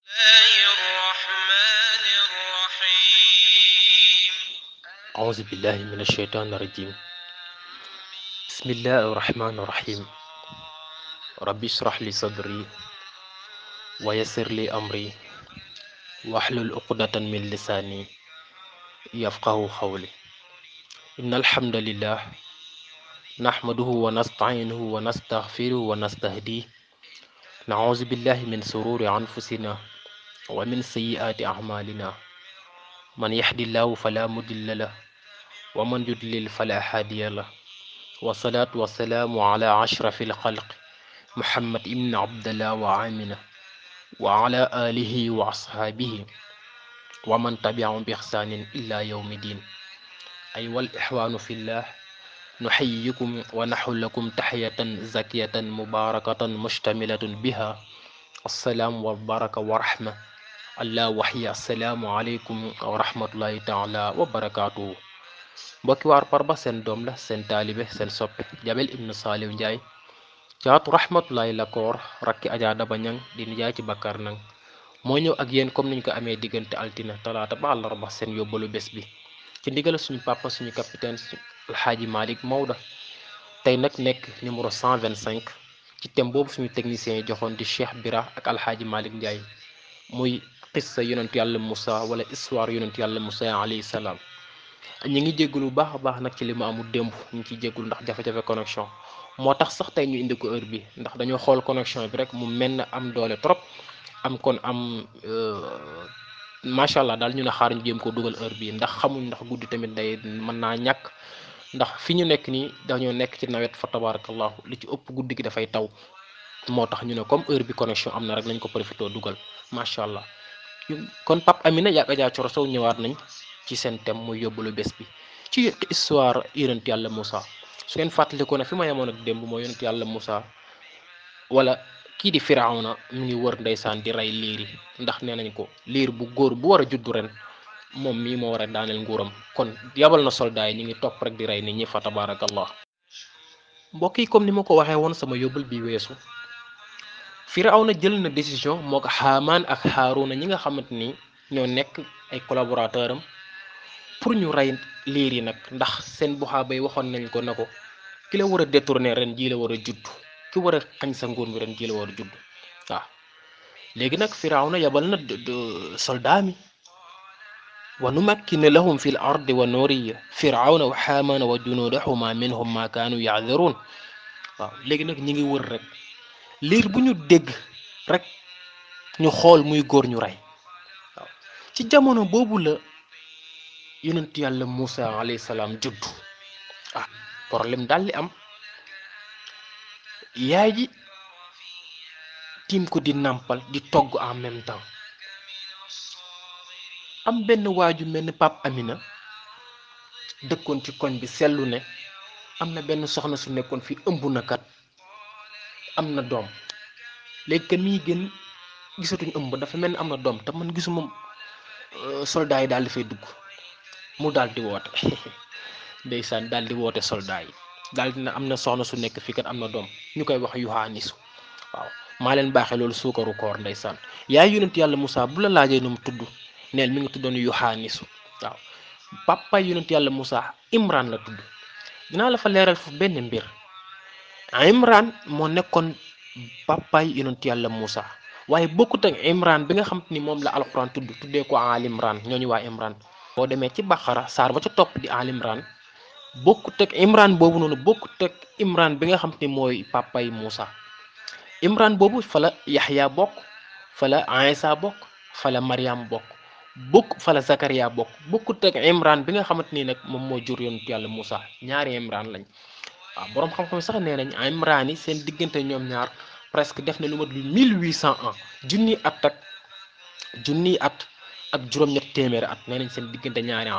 الله الرحمن الرحيم أعوذ بالله من الشيطان الرجيم. بسم الله الرحمن الرحيم. ربي اشرح لي صدري ويسر لي أمري واحلل عقدة من لساني يفقه قولي. إن الحمد لله نحمده ونستعينه ونستغفره ونستهديه. نعوذ بالله من شرور أنفسنا ومن سيئات أعمالنا. من يهد الله فلا مضل له ومن يضلل فلا هادي له. والصلاة والسلام على أشرف الخلق محمد ابن عبد الله وآمنة وعلى آله وأصحابه ومن تبعهم بإحسان إلى يوم الدين. أيها الإخوان في الله، نحييكم ونحل لكم تحية زكية مباركة مشتملة بها السلام والبركة ورحمة الله وحي. السلام عليكم ورحمة الله تعالى وبركاته. mbokki waar Parba seen doom la seen taalibe seen soppe Jabel ibnu Saliou Ndiaye caatu rahmatulahi la koor rakki Adja Daba Ñang di nijaay ci Bakar Nang moo ñëw ak yéen comme niñ ko amee diggante altina talaata ba àllarba seen yóbbalu bés bi ci ndigal suñu papa suñu capitaine alxaaji Malick Maodo. tey nag nekk numéro 125 ci thème boobu suñu technicien yi joxoon di Cheikh Bira ak alxaaji Malick Ndiaye muy qissa yonentu yàlla Moussa wala histoire yonentu yàlla Moussa alayhi salaam. ñi ngi jéggulu bu baax a baax nag ci li mu amul démb ñu ngi ciy jéggulu ndax jafe-jafe connexion moo tax sax tey ñu indi ko heure bi ndax dañoo xool connexion bi rek mu mel na am doole trop am kon am macha allah daal ñu ne xaar ñu jéem ko dugal heure bi ndax xamuñ ndax guddi tamit day mën naa ñàkk ndax fi ñu nekk nii dañoo nekk ci nawet fa tabarakallahu li ci ëpp guddi gi dafay taw moo tax ñu ne comme heure bi connexion am na rek lañ ko profité dugal macha allah. kon Pape Amina yaag Adja Coro Sow ñëwaat nañ ci seen thème muy yóbbalu bés bi ci histoire yonent yàlla Moussa. su ngeen fàttalikoo ne fi ma yemoon ak démb mooy yonent yàlla Moussa wala kii di Firawna mu ngi wër ndeysaan di rey liir yi ndax nee nañ ko liir bu góor bu war a juddu ren moom mii moo war a daaneel nguuram kon yabal na soldat yi ñu ngi topp rek di rey nit ñi fa tabaarakallah. mbokk yi comme ni ma ko waxee woon sama yóbbal bi weesu Firawna jël na décision moo ko Haamaan ak Haaruna ñi nga xamante ni ñoo nekk ay collaborateur am pour ñu rey liir yi nag ndax seen buxaaba yi waxoon nañ ko na ko ki la war a détourner ren jii la war a judd ki war a xañ sa nguur mi ren jii la war a judd waaw. léegi nag Firawna yabal na soldat mi wa numakkina lahum fi l ardi wa nuriya Firawna wa Haamaana wa junudahuma minhum ma kaanu yaxdaruun. waaw léegi nag ñi ngi wër rek liir bu ñu dégg rek ñu xool muy góor ñu rey waaw. ci jamono boobu la yonent yàlla Moussa alayhi salaam juddu problème daal di am yaay ji tiim ko di nàmpal di togg en même temps am benn waaju mel ni Pape Amina dëkkoon ci koñ bi seetlu ne am na benn soxna su nekkoon fii ëmb na kat am na doom léegi que mi gën gisatuñ ëmb dafa mel ni am na doom te man gisuma soldat yi daal di fay dugg mu daal di woote ndeysaan daal di woote soldat yi daal di na am na soxna su nekk fii kat am na doom ñu koy wax Yohanisu waaw maa leen baaxee loolu suukaru koor ndeysaan yaay yonent yàlla Moussa bu la laajee nu mu tudd neel mi ngi tuddoon Yohanisu waaw. papa yonent yàlla Moussa Imran la tudd dinaa la fa leeral foofu benn mbir. Imran moo nekkoon papaay yonent yàlla Moussa waaye bokkut ak Imran bi nga xam ni moom la alquran tuddee ko Al Imran ñooñu waa Imran. boo demee ci Baqara saar ba ca topp di Al Imran bokkut ak Imran boobu noonu bokkut ak Imran bi nga xam ni mooy papaay Moussa. Imran boobu fa la Yaxya bokk fa la Isa bokk fa la Mariam bokk fa la Zakaria bokk bokkut ak Imran bi nga xamante ni nag moom moo jur yonent yàlla Moussa ñaari Imran lañ. waaw boroom xam-xam sax nee nañ Imran yi seen diggante ñoom ñaar presque def na lu mat 1800 ans junniy at ak juróom-ñett téeméeri at nee nañ seen diggante ñaari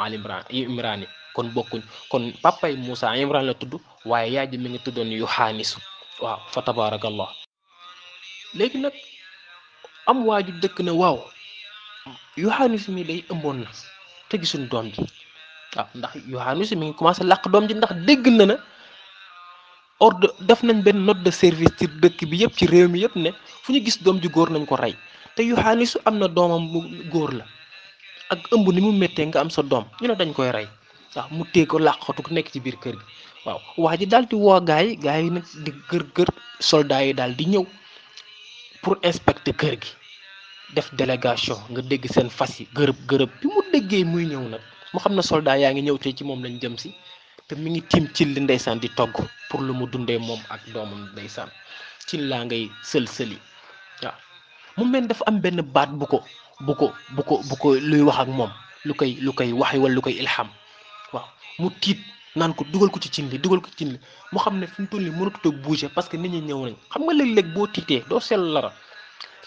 Imran yi kon bokkuñ kon papay Moussa Imran la tudd waaye yaay ji mi ngi tuddoon Yohanisu waaw fa tabaarakallah. léegi nag am waaju dëkk na waaw Yohanisu mi day ëmboon na te gisuñ doom ji waaw ndax Yohanisu mi ngi commencé làq doom ji ndax dégg na ordre def nañ benn note de service ci dëkk bi yëpp ci réew mi yëpp ne fu ñu gis doom ju góor nañ ko rey te Yohanisu am na doomam bu góor la ak ëmb ni mu méttee nga am sa doom ñu ne dañ koy rey waaw mu téye ko làqatu ku nekk ci biir kër gi waaw waa ji daal di woo gaa yi nag di gër soldat yi daal di ñëw pour inspecter kër gi def délégation nga dégg seen fas yi gërëb bi mu déggee muy ñëw nag mu xam ne soldat yaa ngi ñëw te ci moom lañ jëm si te mi ngi tiim cin li ndeysaan di togg pour lu mu dundee moom ak doomam ndeysaan cin laa ngay sël-sëli waaw mu mel dafa am benn baat bu ko luy wax ak moom lu koy waxi wala lu koy ilham waaw mu tiit naan ko dugal ko ci cin li mu xam ne fi mu toll nii mënatut a bouger parce que nit ñi ñëw nañ xam nga léeg-léeg boo tiitee doo seetlu lara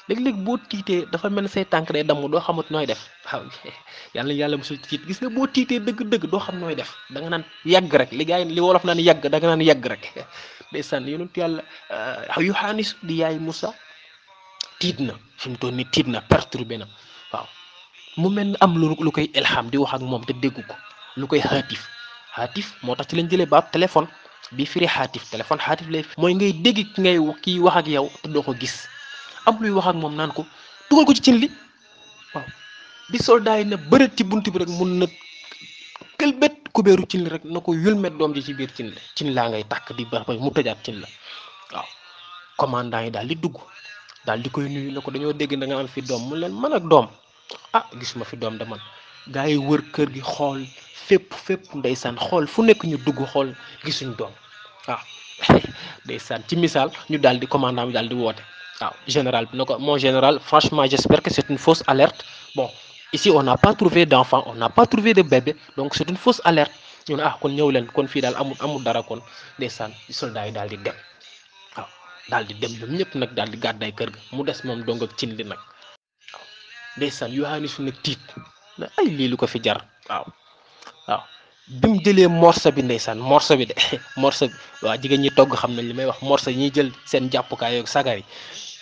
léeg-léeg boo tiitee dafa mel ne say tànk day damm doo xamut nooy def waaw yàlla musul tiit gis nga boo tiitee dëgg-dëgg doo xam nooy def da nga naan yàgg rek li wolof naan yàgg da nga naan yàgg rek ndeysaan yonent yàlla Yohaanis di yaay Musa tiit na fi mu toll nii tiit na perturbé na waaw mu mel ni am lu koy ilham di wax ak moom te déggu ko lu koy xaatif moo tax ci lañ jëlee baab téléphone bi firi téléphone xaatif lay mooy ngay dégg kiy wax ak yow te doo ko gis am luy wax ak moom naan ko dugal ko ci cin li waaw bi soldat yi na bërët ci bunt bi rek mun na këlbét kubéeru cin li rek na ko yulmet doom ji ci biir cin laa ngay tàkk di ba mu tëjaat cin la waaw commandant yi daal di dugg daal di koy nuyu ne ko dañoo dégg da nga am fi doom mu leen man ak doom gisuma fi doom de man gaa yi wër kër gi xool fépp ndeysaan xool fu nekk ñu dugg xool gisuñ doom waaw ndeysaan ci misaal ñu daal di commandant bi daal di woote waaw général bi na ko mon général franchement j'espère que c'est une fausse alerte bon ici on n'a pas trouvé d'enfant on n'a pas trouvé de bébé donc c'est une fausse alerte ñu ne kon ñëw leen kon fii daal amul dara kon ndeysaan soldat yi daal di dem waaw daal di dem ñoom ñëpp nag daal di gàddaay kër ga mu des moom dong ak cin li nag waaw ndeysaan Yohanisu nag tiit na ay lii lu ko fi jar waaw bi mu jëlee morso bi ndeysaan morso bi waa jigéen ñi togg xam nañ li may wax morso yi ñuy jël seen jàppukaay yoog sagar yi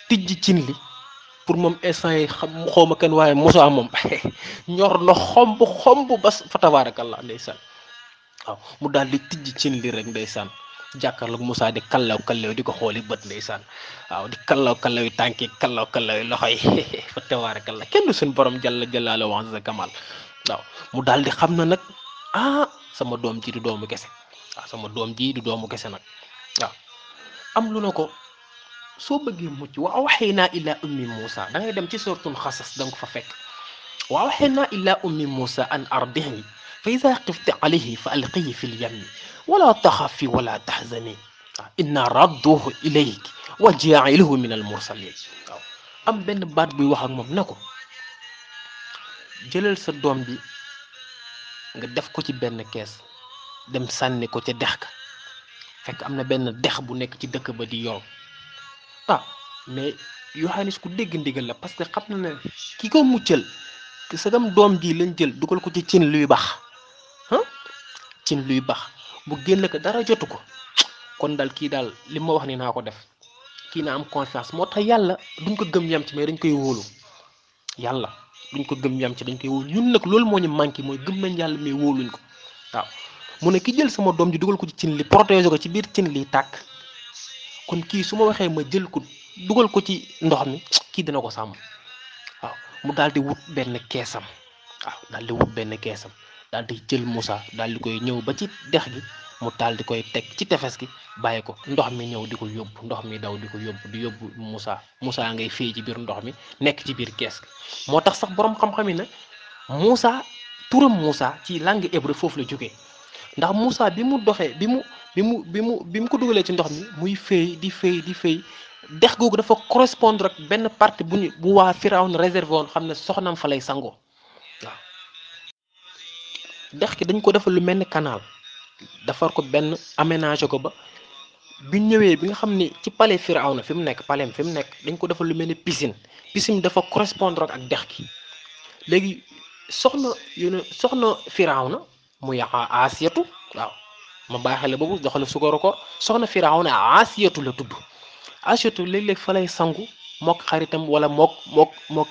tijji cin li pour moom instant yi xawma kenn waaye Musaa moom ñor na xomb ba fa tabaarakallah ndeysaan waaw mu daal di tijji cin li rek ndeysaan jàkkaarloog Musaa di kallaw di ko xooli bët ndeysaan waaw di kallaw yi tànki kallaw yi loxo yi fa tabaarakallah kenn du suñ borom jalla jalaaluhu wa azza kamal waaw mu daal di xam na nag sama doom ji du doomu kese nag waaw am lu na ko soo bëggee mucc wa awhaynaa ilaa ummi Muusa da ngay dem ci suratul Qasas da nga ko fa fekk wa awhaynaa ilaa ummi Muusa an ardihi fa izaa xifti alayhi fa alqihi fil yammi wala taxafi wala taxzani inna radduhu ilayki wa jaa'iluhu min al mursalin waaw am benn baat buy wax ak moom ne ko jëlal sa doom bi nga def ko ci benn kees dem sànni ko ca dex ka fekk am na benn dex bu nekk ci dëkk ba di yoon mais Yohaanis ku dégg ndigal la parce que xam na ne ki ko muccal sagam doom ji lañ jël dugal ko ci cin luy bax bu génn ko dara jotu ko kon daal kii daal li ma wax ni naa ko def kii na am confiance moo tax yàlla duñ ko gëm yam ci mais dañ koy wóolu yàlla duñ ko gëm yam ci dañ koy wóolu ñun nag loolu moo ñu manqué mooy gëm nañ yàlla mais wóoluñ ko waaw mu ne ki jël sama doom ji dugal ko ci cin li protéger ko ci biir cin li tàkk kon kii su ma waxee ma jël ko dugal ko ci ndox mi kii dina ko sàmm waaw mu daal di wut benn keesam daal di jël Moussa daal di koy ñëw ba ci dex gi mu daal di koy teg ci tefes gi bàyyi ko ndox mi ñëw di ko yóbbu ndox mi daw di ko yóbbu Moussa ngay fay ci biir ndox mi nekk ci biir kees gi moo tax sax boroom xam-xam yi ne Moussa turam Moussa ci langue hébreu foofu la jógee ndax Moussa bi mu doxee bi mu ko dugalee ci ndox mi muy fay di fay dex googu dafa correspondre ak benn partie bu waa Firawna réservé woon xam ne soxnam fa lay sangoo waaw dex gi dañ ko defal lu mel ni canal defar ko benn aménagé ko ba bi ñëwee bi nga xam ni ci palais Firawna fi mu nekk dañ ko defal lu mel ni piscine dafa correspondre ak dex gi léegi soxna Firawna muy Asiyatu waaw ma baaxee la boobu doxale sukaru ko soxna Firawna Asiyatu la tudd Asiyatu léeg-léeg fa lay sangu mook xaritam wala mook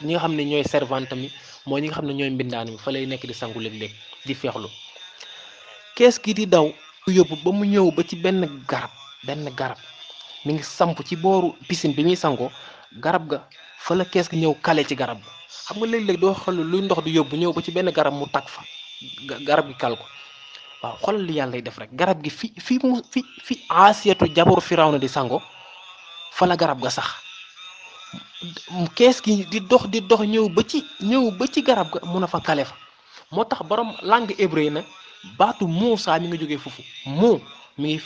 ñi nga xam ne ñooy servante mi mooy ñi nga xam ne ñooy mbindaan mi fa lay nekk di sangu léeg-léeg di feexlu kees gi di daw yóbbu ba mu ñëw ba ci benn garab mi ngi samp ci booru piscine bi muy sangoo garab ga fa la kees gi ñëw kale ci garab ga xam nga léeg-léeg doo xool luy ndox di yóbbu ñëw ba ci benn garab mu tag fa garab gi kal ko waaw xoolal li yàlla lay def rek garab gi fi Asiyatu jabaru Firawna di sango fa la garab ga sax kees gi di dox ñëw ba ci garab ga mun a fa kale fa moo tax borom langue hébreu na baatu Muusa mi nga jógee foofu mu mi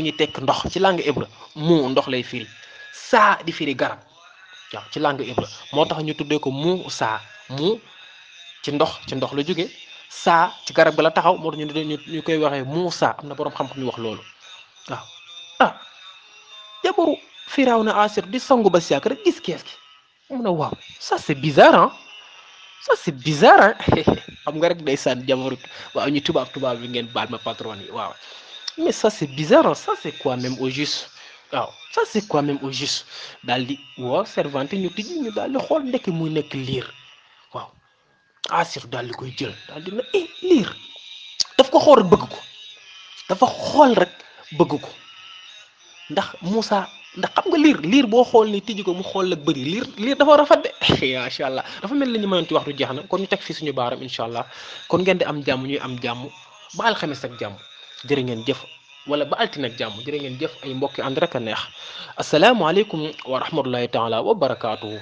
ngi tekk ndox ci langue hébreu mu ndox lay firi saa di firi garab waaw ci langue hébreu moo tax ñu tuddee ko Muusa mu ci ndox la jógee saa ci garab ga la taxaw moo tax ñu koy waxee Muusa am na boroom xam-xam ñu wax loolu waaw jabaru Firawna Asir di sangu ba siak rek gis kees gi mun a waaw ça c'est bizarre hein ça c'est bizarre hein xam nga rek ndeysaan jabaru waaw ñu tubaab bi ngeen baal ma patron yi waaw mais ça c'est bizarre hein ça c'est quoi même au juste waaw ça c'est quoi même au juste daal di woo servante ñu tijji ñu daal di xool ndekki muy nekk liir waaw Asir daal di koy jël daal di na liir daf ko xool rek bëgg ko dafa xool rek bëgg ko ndax Moussa ndax xam nga liir boo xool ni tijji ko mu xool la bëri liir dafa rafet de macha allah dafa mel ni ñu mënti waxtu jeex na kon ñu teg fii suñu baaram incha allah kon ngeen di am jàmm ñuy am jàmm ba alxames ak jàmm jërë ngeen jëf wala ba altine ak jàmm jërë ngeen jëf ay mbokki ànd rek a neex asalaamualeykum wa rahmatullahi taala wa barakaatuhu